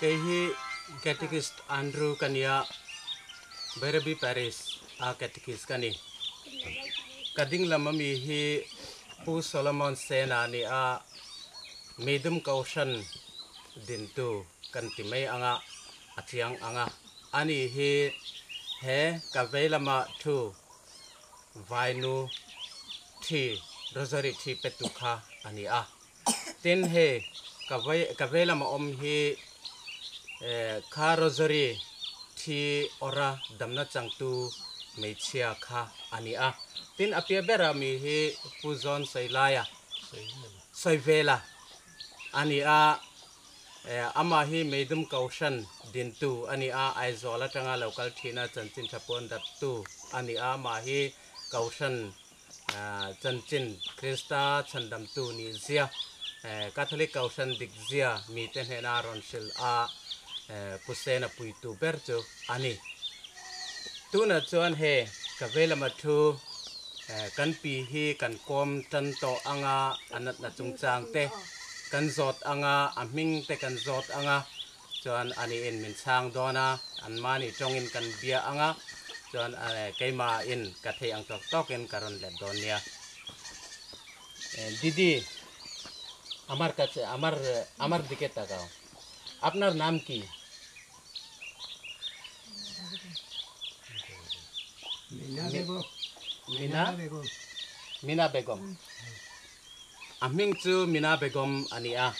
Kei hi Catechist Andrew ka nia, Bairabi Parish a Catechist ka ni. Ka ding lam ami hi Pu Solomon Sena a ni a, Meidum Kohhran dintu kan ti mai anga a chiang ang a. Ani hi he ka vei lama thu Vainu thi, Rosary thi petu kha a ni a. Tin hei ka vei ka vei lama awm hi kha Rosary thi awra damna changtu hmeichhia kha a ni a. Tin a piah bera mi hi Pu John Sawilaia Sawivela a ni a. Amah hi Meidum Kohhran dintu a ni a, Aizawl atanga lo kal thina chanchin tha pawn dattu a ni a. Amah hi Kohhran chanchin Krista chhandamtu nih zia, Catholic Kohhran dik zia mite hnena rawn hrilh a, Pu Sena puitu ber chu a ni. Tunah chuan he ka veilama thu kan pi hi kan kawm tan tawh anga a natna chungchang te kan zawt anga a hming te kan zawt anga chuan aniin min chhang dawn a, anmahni tawngin kan bia anga chuan keimahin ka thei ang tawk tawkin ka rawn let dawn nia. Didi, amar kache amar amar dike takao, apnar naam ki? Mina Mina Begum. A hming chu Mina Begum a ni a.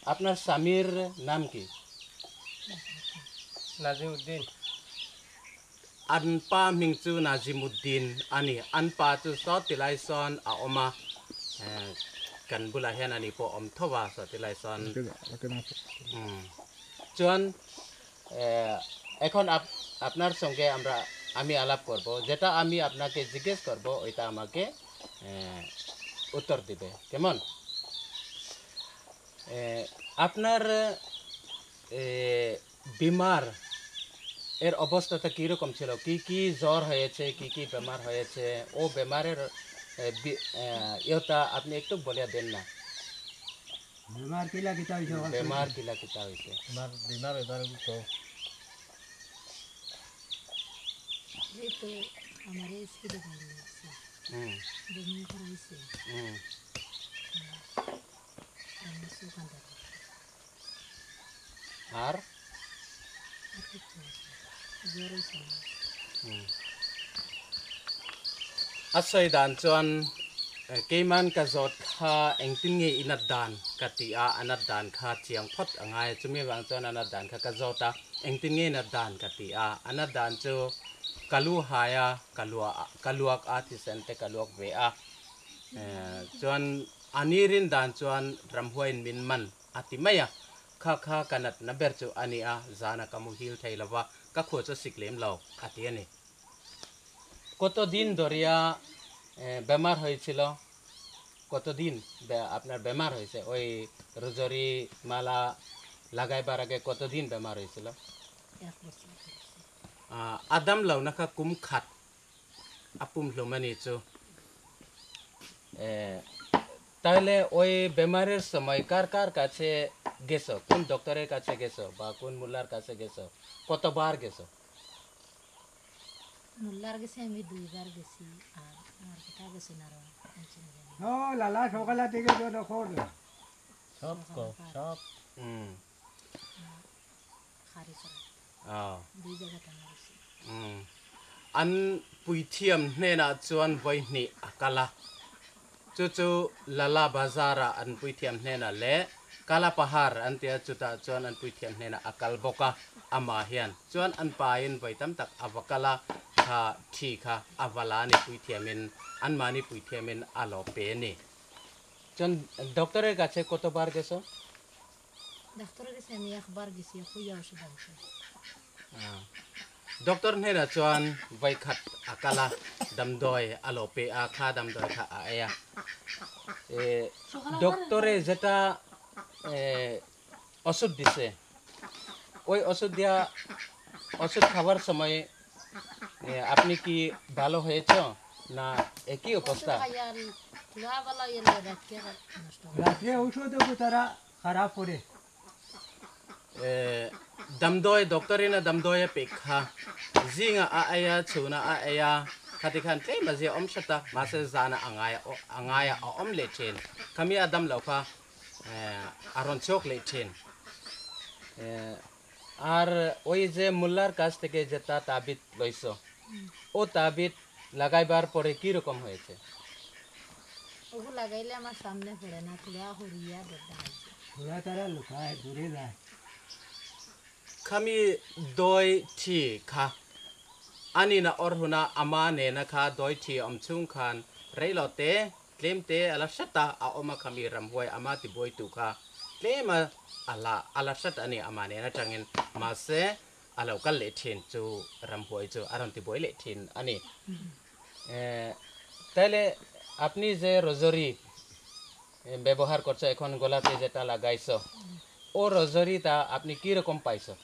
Apnar Samir naam ki? Nazimuddin. An pa hming chu Nazimuddin a ni. An pa chu saw tilai sawn a awm a. Kan bulah hian ani pawh awm tho a saw tilai sawn. Chuan এখন আপনার সঙ্গে আমরা আমি আলাপ করব, যেটা আমি আপনাকে জিজ্ঞেস করব ওইটা আমাকে উত্তর দিবে, কেমন? আপনার বিমার এর অবস্থাটা কীরকম ছিল? কি কি জ্বর হয়েছে, কি কি বেমার হয়েছে, ও বেমারের ইয়েটা আপনি একটু বলে দেন না। বেমার কিলা কিতা হইছে? বেমার কিলা কিতা হইছে? বেমার এবার তো তো আমার এই ছেলে হয়েছে, বমি করাইছে, আর জ্বর হয়েছে। A sawi dan chuan keiman ka zawt kha engtin nge i nat dan ka ti a, a nat dan kha chiang phawt a ngai. Chumi vang chuan a nat dan kha ka zawt a, engtin nge i nat dan ka ti a, a nat dan chu ka lu hai a, ka lua ka luak a thisen te ka luak ve a. Chuan a ni rin dan chuan ramhuaiin min man a ti mai a, kha kha ka nat na ber chu a ni a, zana ka muhil thei lo va, ka khua chu sik lem lo a ti a ni. কতদিন ধরিয়া বেমার হয়েছিল? কতদিন আপনার বেমার হয়েছে? ওই রোজরি মালা লাগাইবার আগে কতদিন বেমার হয়েছিল? আদাম লাউনাখা কুম খাত আপুম hlumani chu। তাহলে ওই বেমারের সময় কার কার কাছে গেছো? কোন ডক্টরের কাছে গেছো বা কোন মোল্লার কাছে গেছো? কতবার গেছো? মোল্লার গেছি আমি দুইবার গেছি, আর আমার কথা গেছি না। ও লালা সকালে থেকে তো সব সব দুই জায়গাতে গেছি। An puithiam hnenah chuan vawihnih a kal a, chu chu Lala Bazar-ah an puithiam hnenah leh Kala Pahar an tia chutah chuan an puithiam hnenah a kal bawk a. Amah hian chuan an pain vawi tam tak a va kal a, kha thi kha a va la ni puithiamin anmahni puithiamin a lo pe a ni. Chuan doctor-er kache kotobar geso? Doctor-er kache আমি একবার গেছি, খুইয়া ওষুধ আনছে। Doctor hnenah chuan vaikhat a kal a, damdawi a lo pe a, kha damdawi kha a ei a. Doctor-e যেটা ওষুধ দিছে, ওই ওষুধ দেওয়া ওষুধ খাওয়ার সময় আপনি কি ভালো হয়েছ না একই অবস্থা? রাত্রে ঔষধ তারা খারাপ করে। Damdawi doctor in a damdawi a pek kha zinga a ei a, chhuna a ei a, khati khan tlem a zia awm hret a, mahse zana a ngai a ngai a awm leh thin. Khami a dam loh kha a rawn chhuak leh thin. আর ওই যে মোল্লার কাছ থেকে যেটা তাবিজ লইছো, ও তাবিজ লাগাইবার পরে কি রকম হয়েছে? ওগু লাগাইলে আমার সামনে পড়ে না, থোড়া হরিয়া দরদা আছে। থোড়া তারা লুকায় দূরে যায়। খামি দই থি খা ani na or huna ama ne na kha doi thi om chung khan reilo te tlem te ala sata a oma khami ram huai ama ti boi tu kha tlem ala ala sat ani ama ne na tangin ma se alo kal le thin chu ram huai chu aron ti boi le thin ani। তাহলে আপনি যে রজরি ব্যবহার করছো এখন গলাতে যেটা লাগাইছো, ও রজরিটা আপনি কি রকম পাইছো?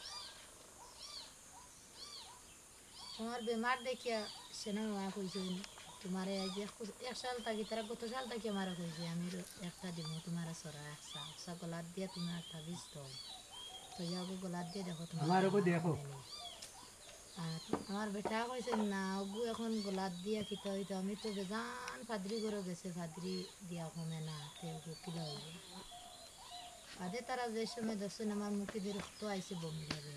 তোমার বেমার দেখিয়া সেনা মা কইছে তোমারে আজ এক সাল থাকি তারা গত সাল থাকি আমার কইছে আমি একটা দিব তোমার সরা একসা একসা গলাত দিয়া তোমার তাবিজ তো তো যাবো গলাত দিয়ে দেখো তোমার আমারও দেখো। আর আমার বেটা কইছে না ওগু এখন গলাত দিয়া কিতা হইতো, আমি তো বেজান ফাদরি করে গেছে, ফাদরি দিয়া কমে না, তে ওগু কিলা হইব। বাদে তারা যে সময় দেখছেন আমার মুখে দিয়ে রক্ত আইছে বমি লাগে,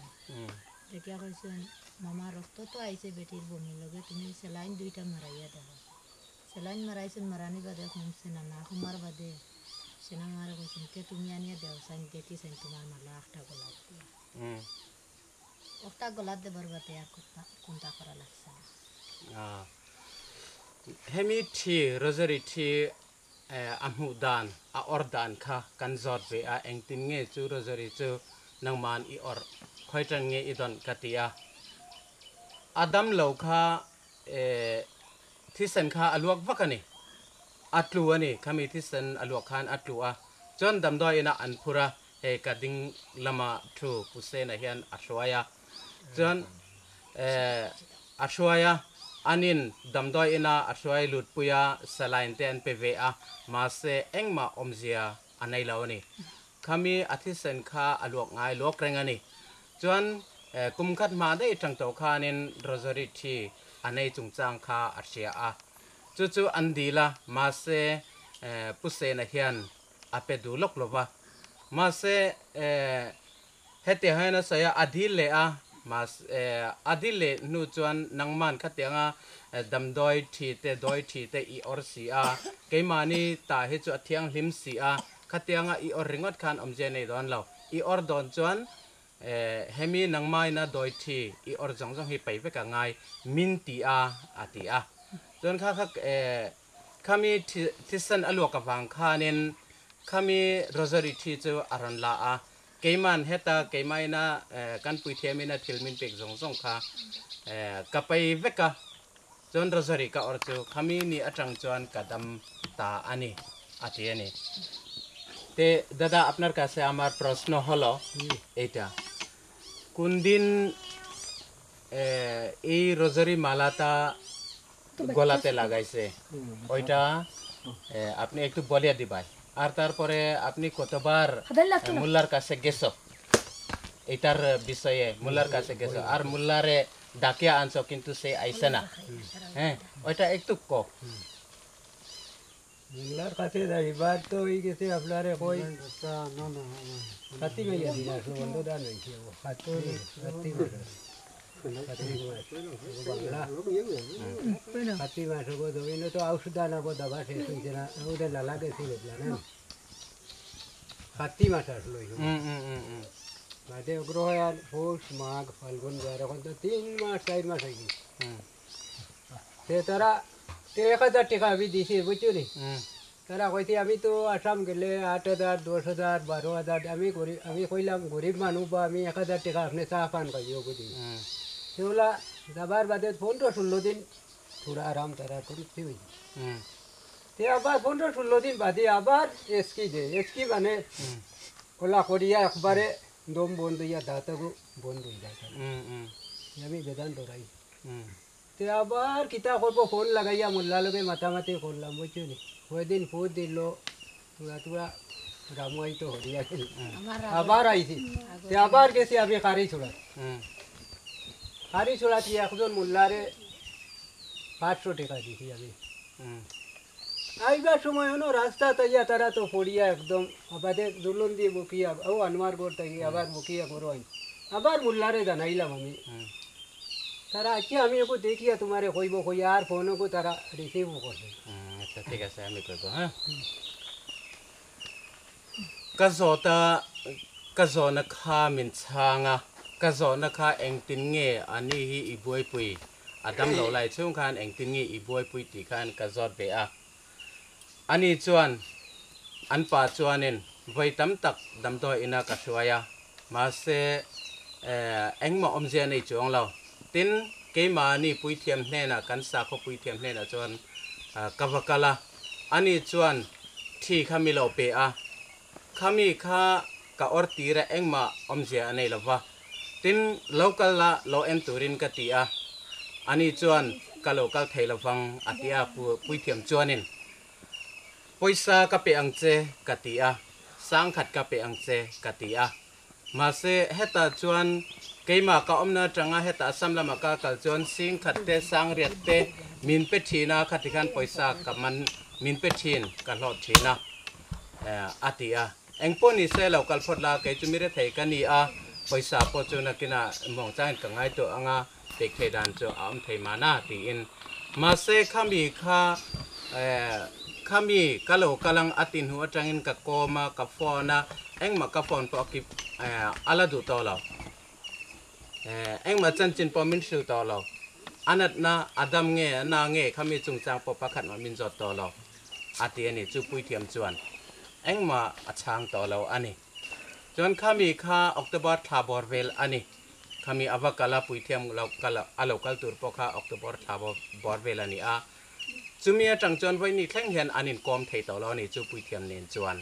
দেখিয়া কইছেন মামা রক্ত তো আইছে বেটির বমি লগে, তুমি সেলাইন দুইটা মারাইয়া দেখো। সেলাইন মারাইছেন, মারানি বাদে কমছে না, না কমার বাদে সেনা মারা কইছেন তে তুমি আনিয়া দেও সাইন দেখিছেন তোমার মালা একটা গলাত দিয়া, একটা গলাত দেবার বাদে আর কোনটা করা লাগছে না। হেমি থি রজরি থি amhu dan a or dan kha kan zot ve a engtin nge chu rosary chu nangman i or khoi tan nge i don katia adam lo kha thisen kha aluak vakani atlu ani khami thisen aluak khan atlu a chon damdoi ina anphura he kading lama thu puse na hian ashwaya chon ashwaya anin damdoi ina ashwai lutpuya salain te an pe ve a ma se engma omzia anai lo ani khami athisen kha aluak ngai lok reng ani chuan kumkhat ma dei tang to khanin rosary thi anei chungchang kha arsia a chu chu andila ma se puse na hian ape du lok lova ma se hete haina saya adhil le a mas adile nu chuan nangman khatianga damdoi thi te doi thi te i or si a keimani ta hi chu athiang hlim si a khatianga i or ringot khan omje nei don lo i or don chuan hemi nangmai na doi thi i or jong jong hi pai veka ngai min ti a ati a chuan kha kha khami thisan aluak awang khanin khami rosary thi chu aran la a keiman heta keimaina kan puithiamina thilmin pek zong zong kha kapai veka chon rosary ka or chu khami ni atang chuan kadam ta ani ati ani। তে দাদা আপনার কাছে আমার প্রশ্ন হলো এইটা, কোন দিন এই রোজারি মালাটা গলাতে লাগাইছে ওইটা আপনি একটু বলিয়া দিবাই, আর তারপরে আপনি কতবার মোল্লার কাছে গেছো এটার বিষয়ে, মোল্লার কাছে গেছো আর মোল্লারে ডাকিয়া আনছো কিন্তু সে আইসে না, হ্যাঁ ওইটা একটু ক। মোল্লার কাছে যাইবার তো হয়ে গেছে আপনারে কই কাতি মাইয়া দিন আসলো বন্ধ দান হয়েছে কাতি কাতি মাস হবো তো ঔষধ আনাবো দাবা শেষ হয়েছে না, ওদের লালা গেছিল না কাতি মাস আসলো বাদে অগ্রহায়ণ পৌষ মাঘ ফাল্গুন যার এখন তো 3 মাস 4 মাস হয়ে গেছে। সে তারা 1000 টাকা আমি দিছি বুঝছো নি, তারা কইছে আমি তো আসাম গেলে 8000 10000 12000 আমি গরিব, আমি কইলাম গরিব মানুষ বা আমি 1000 টাকা আপনি চা পান খাইও বুঝি। সেগুলা যাবার বাদে 15-16 দিন থোড়া আরাম তারা করতে হয়েছে। তে আবার 15-16 দিন বাদে আবার এসকি দে, এসকি মানে ওলা করিয়া একবারে দম বন্ধ হইয়া দাঁতও বন্ধ হয়ে যায়। আমি বেদান ধরাই তে আবার কিতা করবো ফোন লাগাইয়া মোল্লা লগে মাতামাতি করলাম বুঝছো নি। কয়দিন ফোন দিল তোরা তোরা রামুয়াই তো হরিয়া গেল। আবার আইছি, তে আবার গেছি আমি কারি ছড়া। কারি ছড়াতে একজন মোল্লারে 500 টাকা দিছি আমি। আইবার সময় হলো রাস্তা তাইয়া তারা তো পড়িয়া একদম আবাদে দুলন দিয়ে বকিয়া ও আনোয়ার গড় তাই আবার বকিয়া করো I আবার মোল্লারে জানাইলাম আমি। তারা আচ্ছা আমি একটু দেখিয়া তোমারে কইব কইয়া আর ফোনকো তারা রিসিভ করছে। আচ্ছা ঠিক আছে, আমি কইব। হ্যাঁ, ka zota ka zona kha min changa ka zona kha engtin nge ani hi i buai pui adam lo lai chung khan engtin nge i buai pui ti khan ka zot ve a ani chuan an pa chuanin voi tam tak dam to ina ka hruaya ma se engma omzia nei chuang lo tin keima ni pui thiam hne na kan sa kho pui thiam hne na chuan kavakala ani chuan thi khami lo pe a khami kha ka or tira engma omzia anei lova tin local la lo en turin ka ti a ani chuan ka local thei lovang atia pui thiam chuanin poisa ka pe ang che ka ti a sang khat ka pe ang che ka ti a ma se heta chuan keima ka omna tanga heta samlama ka kal chuan sing khat te sang riat te min pe thina khatikhan poisa ka man min pe thin ka hlot thina atia engpo ni se local phot la ke chumire thei ka ni a poisa po chu na kina mong chang ka ngai to anga pek thei dan chu am thei mana ti in ma se khami kha khami ka lo kalang atin hu atangin ka koma ka phone engma ka phone po ki ala du to lo engma chan chin po min sil to lo anat na adam nge na nge khami chung chang po pakhat ma min jot to lo ati ani chu pui thiam chuan engma achang to lo ani chuan khami kha October tha bor vel ani khami awakala puithiam lokal alokal tur po kha October tha bor vel ani a chumia tang chuan voi ni thleng hian anin kom thei to lo ni chu puithiam nen chuan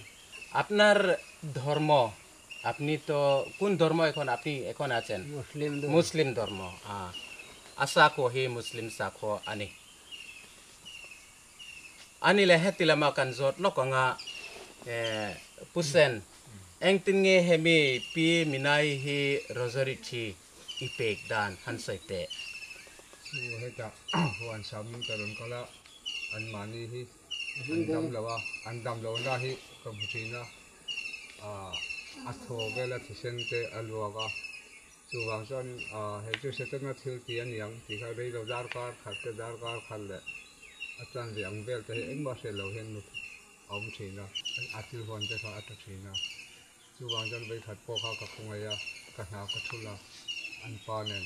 আপনার ধর্ম আপনি তো কোন ধর্ম এখন আপনি এখন আছেন? মুসলিম। মুসলিম ধর্ম। আশা কহি মুসলিম সাখো ani ani le hetilama kan zot lokanga pusen engtin nge hemi pi minai hi rosary thi ipek dan han saite chu heta huan sam karon kala an mani hi an dam lawa an dam lo na hi kamputina a atho vela thisen te aluaga chu wang chuan a he chu setana thil ti an yang ti kha rei lo dar kar khat te dar kar khat le achan ve ang vel te engma se lo hen om thina atil hon te kha ata thina chu wang chuan vei khat pawh kha ka khungaya ka hna ka thula an pa nen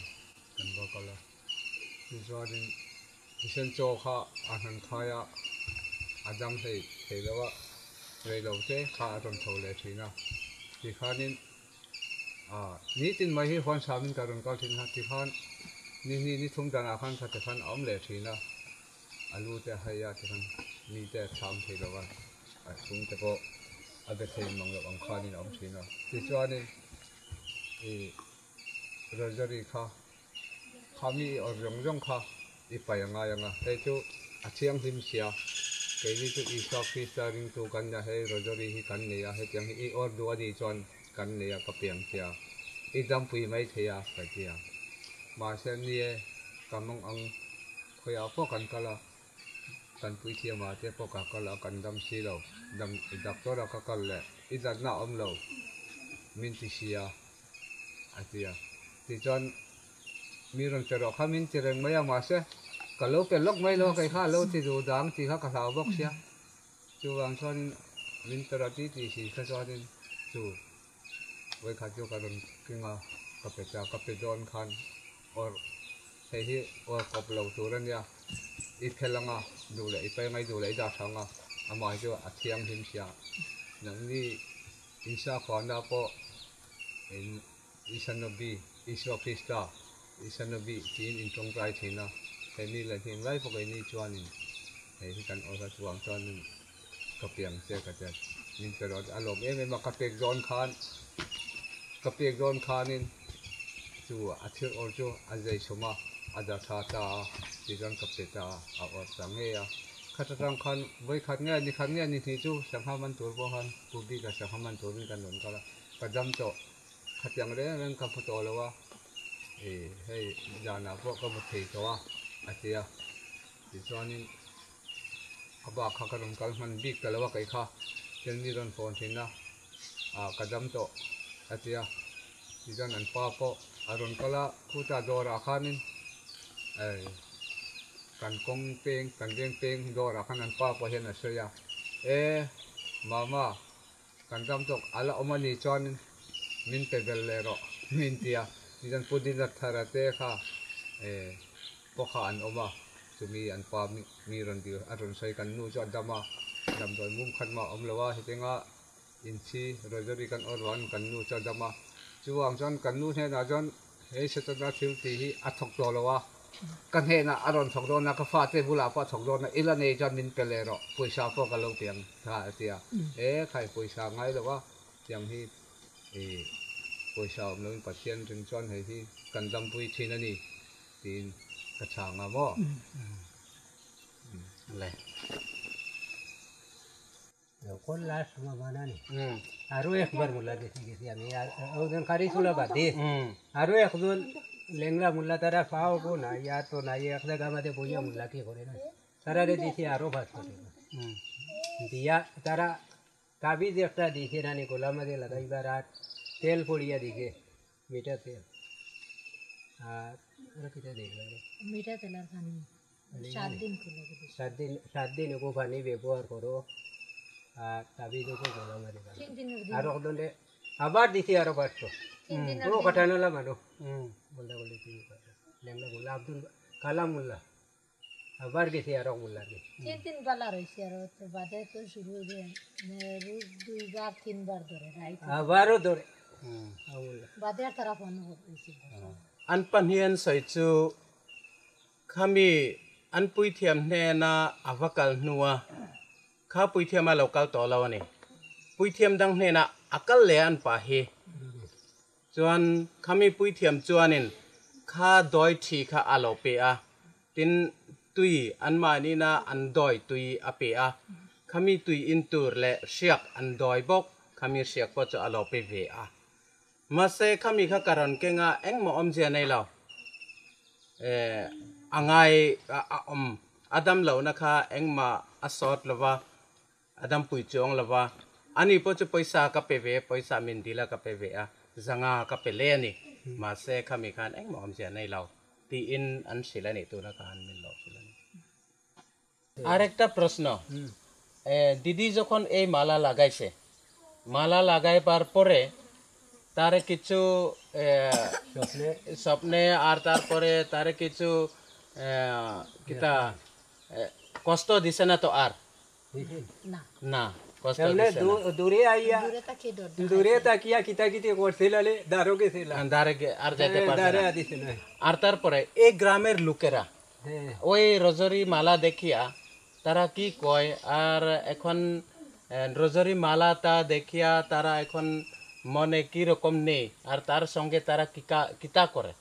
kan va kala chu chuanin thisen chaw kha a han khaya adam hei thei lowa rei lo te kha a rawn tho leh thina ti khanin a ni tin mai hi huan samin ka rawn kal thin ha ti khan ni ni ni thum danah khan kha te khan a awm leh thina alu te hei a ti khan mi te tham thei lowa a chung te pawh a be thei mang lo ang khanin a awm thina ti chuanin i rosary kha khami or zawng zawng kha i pai anga anga hei chu a thiang hlim sia keini chu Isua Krista ring tu kan nia hei rosary hi kan nei a hetiang hi i or du ani chuan kan nei a ka piang sia i dampui mai thei a ka tia mahse nie ka mawng ang khawiah pawh kan kal a kan pui thiamah te pawh ka kal a kan dam si lo dam i doctor a ka kal leh i datna a awm lo min ti sia a tia tichuan mi rawn pe rawh kha min ti reng mai a mahse ka lo pe lawk mai lo kei kha lo ti duh dang tih kha ka hlau bawk sia chuwang chuanin min pe rawh ti ti si kha chuanin chu vawikhat chu ka rawn kinga ka pe ta ka pe dawn khan or hei hi or kawp lo tur ania i phel anga duh leh i pai ngai duh leh i dah tha anga amah hi chu a thiang hlim sia nangni insa khuana pawh in Isanobi Isua Krista Isanobi tiin in tawngtai thin a hemi leh hnim lai pawh keini chuanin hei hi kan awrh a chuang chuanin ka piang che ka tia min pe rawh a lawm em em a ka pek dawn khan ka pek dawn khanin chu a thil awrh chu a zei chhum a a da tha ta a tichuan ka pe ta a awrh ta ngei a Khat atang khan vawi khat nge ni khat nge ni hnih chu sangha man tur pawh khan Pu Bika sangha man turin kan rawn kal a, ka dam tawh. Khatiang reng reng ka hmu tawh lo a, ih hei zanah pawh ka hmu thei tawh a, a ti a. Tichuanin a bak kha ka rawn kal hman bik ta lo a kei kha thil mi rawn phone thin a, ah ka dam tawh a ti a. Tichuan an pa pawh a rawn kal a, khutah dawrah khanin eh kan kawng peng kan veng peng dawrah khan an pa pawh hian a sawi a, E mama Kan ram tawk a la awm a nih chuan min pe bel leh rawh min ti a, tichuan Pu Dinathara te kha eh pawh kha an awm a, chumi an pa mi rawn dil a rawn sawi kan nu chu a dam a, damdawi mum khat mah a awm lo a, hetinga inchhi rosary kan awr ruan kan nu chu a dam a, chuvang chuan kan nu hnenah chuan Hei Setana thil tih hi a thawk tawh lo a, ka hnenah a rawn thawk dawn a, ka fate bulah pawh a thawk dawn a, ila nei chuan min pe leh rawh, pawisa pawh ka lo ti ang kha a ti a, e khai pawisa ngai lo a, tiang hi i pawisa awm loin Pathian ring chuan hei hi kan dampui thin a ni tiin ka chhang a maw? Le. যখন লাস্ট বানানি আরো একবার মোল্লা দেখে গেছি আমি, আর ওজন খারিচুলা বাদে আরো একজন লেংরা মোল্লা, তারা পাও গো না ইয়ার তো নাই, এক জায়গা মাঝে বইয়া মোল্লা কি করে না, তারা দিছে আরো 500 টাকা দিয়া, তারা তাবিজ একটা দিছে নানি গোলা মাঝে লাগাইবার, আর তেল পড়িয়া দিছে মিঠা তেল, আর কিটা দেখলাম মিঠা তেল আর পানি 7 দিন, 7 দিন, 7 দিন ওগো পানি ব্যবহার করো আর তাবিজ ওগো গোলা মাঝে, আর ওদনে আবার দিছি আরো 500। ও কাটানোলা মানুষ বলতে বলতে ল্যাংলা মোল্লা আব্দুল কালাম মোল্লা, আবার গেছি আরো মোল্লার গেছি 3 দিন পালা রয়েছে, আর তো বাদে তো শুরু হয়ে রোজ দুইবার তিনবার ধরে, আবারও ধরে বাদে তারা ফোন হয়েছে। An pan hian soi chu khami an pui thiam hne na avakal nuwa kha pui thiam a local to lo ani, pui thiam dang hne na akal le an pa hi chuan khami pui thiam chuanin kha doi thi kha a lo pe a, tin tui an ma ni na an doi tui a pe a, khami tui in tur le siak an doi bok, khami siak po chu a lo pe ve a, ma se khami kha karon kenga engmo om zia nei lo, angai om adam lo na kha engma asot lova adam pui chong lova, ani po chu paisa ka pe ve, paisa min dila ka pe ve a, zanga ka pe le ani, ma se khami khan engmo om zia nei lo ti in an sila ni tu na khan min lo sila ni। আরেকটা প্রশ্ন, দিদি যখন এই মালা লাগাইছে, মালা লাগাইবার পরে তারে কিছু স্বপ্নে আর তারপরে তারে কিছু কিতা কষ্ট দিছে না তো? আর না কষ্ট দিছে না। দূরে আইয়া দূরে তাকিয়া কিতা কিতি করছিল দারো গেছিল, দারে আর যাইতে পারছে না। আর তারপরে এই গ্রামের লোকেরা ওই রজরি মালা দেখিয়া তারা কি কয়, আর এখন রজরি মালা তা দেখিয়া তারা এখন মনে কি রকম নেই, আর তার সঙ্গে তারা কিতা করে?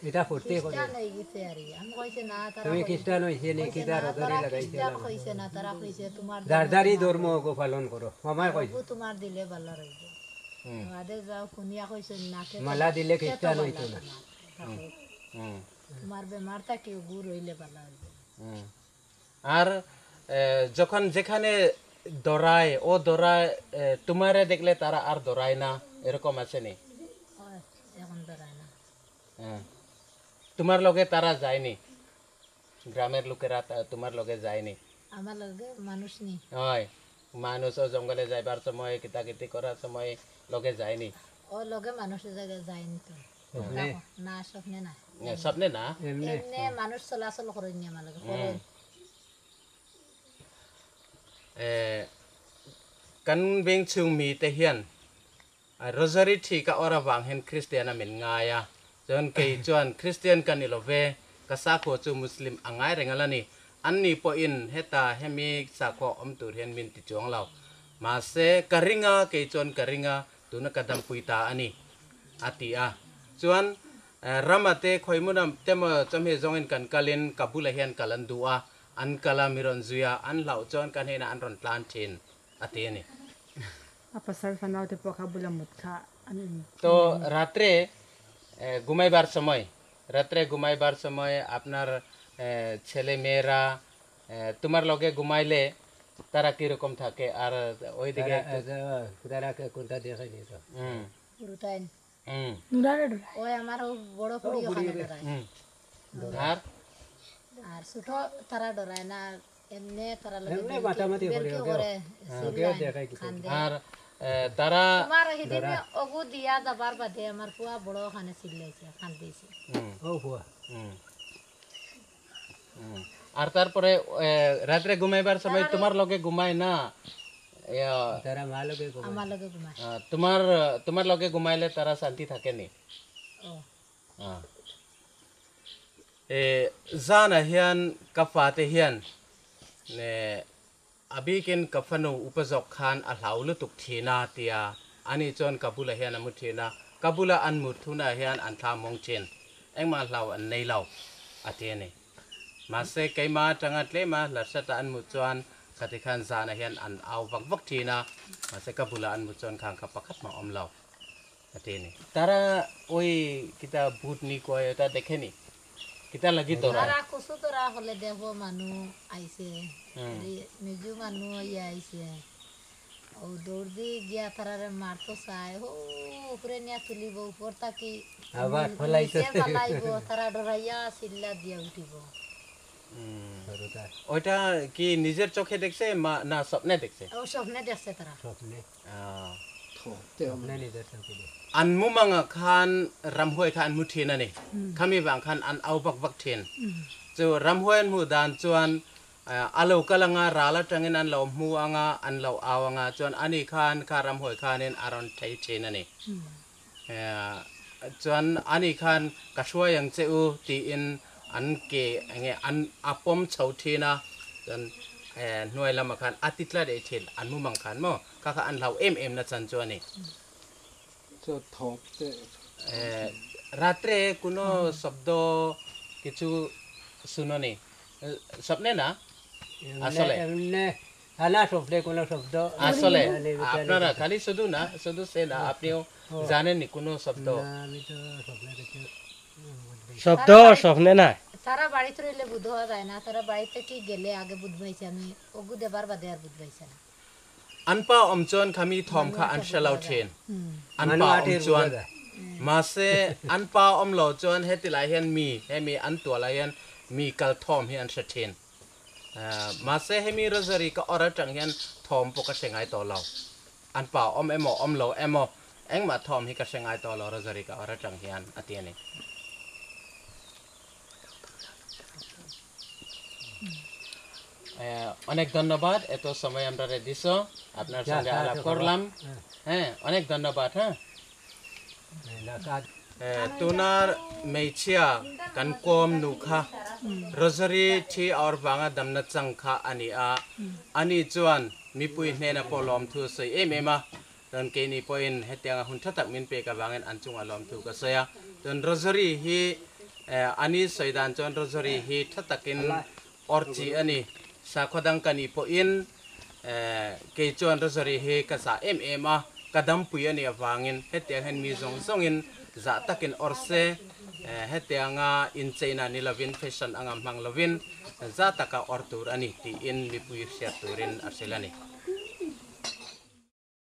এটা ফুর্তি করে তুমি খ্রিস্টান হইছে নি কিতা রজরি লাগাইছে, দারদারি ধর্ম গো পালন করো, মামাই কইছে তোমার দিলে ভালো রইব, বাদে যাও কুনিয়া কইছে না মালা দিলে খ্রিস্টান হইতো না, তোমার বেমার থাকি গুড় হইলে ভালো হইব। আর যখন যেখানে দৌড়ায় ও দৌড়ায়, তোমারে দেখলে তারা আর দৌড়ায় না, এরকম আছে নি? এখন দৌড়ায় না। হ্যাঁ, তোমার লগে তারা যায়নি, গ্রামের লোকেরা তোমার লগে যায়নি? আমার লগে মানুষ নি, হয় মানুষ ও জঙ্গলে যাইবার সময় কিতাকিতি করার সময় লগে যায়নি? ও লগে মানুষ জায়গায় যায়নি তো না, স্বপ্নে না, স্বপ্নে না, এমনি মানুষ চলাচল করেনি আমার লগে করে। Kan veng chung mi te hian rosary thi ka ora wang hen Christian a min ngaya, chuan kei chuan Christian kan ni love, ka sakho chu Muslim angai rengal ani, an ni po in heta hemi sakho om tur hian min ti chuang lo, ma se karinga kei chuan karinga tuna ka dam puita ani atia, chuan Rama te khawi hmuna te maw chawhmeh zawngin kan kalin ka bulah hian kal an duh a, an kal a mi rawn zui a, an hlauh chuan ka hnenah an rawn tlan thin a ti a ni. A pasal fanau te pawh kha bula mut kha an in. To ratre gumaibar samay ratre gumaibar samay apnar chhele meyera তোমার লগে ঘুমাইলে তারা কিরকম থাকে আর ওইদিকে তারা কোনটা দেখেনি তো পুরোটাই হুম ওই আমার বড় ফুড়ি ওখানে ডরায় আর আর ছোট তারা ডরায় না এমনি তারা লগে এমনি মাতামাতি করে করে ওকে আর তারা তোমার সেদিন অগু দিয়া যাবার বাদে আমার ফুয়া বড় ওখানে চিল্লাইছে কান্দিছে ও ফুয়া হুম আর তারপরে রাত্রে ঘুমাইবার সময় তোমার লগে ঘুমায় না তারা মা লগে আমার লগে ঘুমায় তোমার তোমার লগে ঘুমাইলে তারা শান্তি থাকেনি এ জানা হিয়ান কাফাতে হিয়ান ne abikin kafanu upazok khan a hlau lutuk thina tia ani chon kabula hian amu thina kabula an mu thuna hian an tha mong chin engma hlau an nei lo ate ne ma se keima tanga tlema lasata an mu chuan khati khan zana hian an au vak vak thina ma se kabula an mu chuan khang kha pakhat ma om lo ate ne tara oi kita bhutni koy eta dekheni কিতা লাগি তোরা তারা কুসু তোরা হলে দেখো মানু আইছে নিজু মানু ইয়া আইছে ও দৌড় দি গিয়া তারারে মারতো চাই হো উপরে নিয়া তুলিব উপর তাকি আবার ফলাইতো ফলাইব তারা ডরাইয়া চিল্লা দিয়া উঠিব। ওইটা কি নিজের চোখে দেখছে না স্বপ্নে দেখছে? ও স্বপ্নে দেখছে তারা। স্বপ্নে স্বপ্নে নিজের চোখে an mumanga khan ramhuai kha an mu thin ani khami bang khan an au bak bak thin chu ramhuai an mu dan chuan alo kalanga rala tangin an lo mu anga an lo awanga chuan ani khan kha ramhuai khanin aron thei thin ani chuan ani khan ka hruai ang che u ti in an ke nge an apom chho thina chuan hnuai lama khan atitla de thin an mumang khan mo kha kha an hlau em em na chan chu ani। রাত্রে কোনো শব্দ কিছু শুনোনি স্বপ্নে না আসলে কোনো শব্দ আসলে আপনারা খালি শুধু না শুধু সে না আপনিও জানেননি কোনো শব্দ? শব্দ স্বপ্নে না তারা বাড়িতে রইলে বুধ হওয়া যায় না, তারা বাড়িতে কি গেলে আগে বুধ পাইছে আমি অগু দেবার বাদে আর বুধ পাইছে না। Anpa om chuan khami thom kha an hrelau thin anpa om chuan ma se anpa om lo chuan heti lai hian mi hemi an tua lai hian mi kal thom hi an hre thin ma se hemi rosary ka ora tang hian thom pawh ka hre ngai tawh lo anpa om emaw om lo emaw engmah thom hi ka hre ngai tawh lo rosary ka ora tang hian a ti ani। অনেক ধন্যবাদ এত সময় আমরা this আপনার সঙ্গে আলাপ করলাম। হ্যাঁ অনেক ধন্যবাদ। হ্যাঁ তোনার মেছিয়া কানকম নুখা রোজারি thi aur banga damna changkha ani a ani chuan mipui hnena polom thu sei em em a ton ke ni point hetianga hun thatak min pe ka bangin an chunga lom thu ka soya ton rosary hi ani soidan chuan rosary hi thatakin orchi ani sakhodang kani po in ke chuan rosary hi ka sa em em a kadam pui ani awangin hetiang hen mi zong zongin za takin orse hetianga in China ni lovin fashion anga mang lovin za taka or tur ani ti in mipui hriat turin arselani.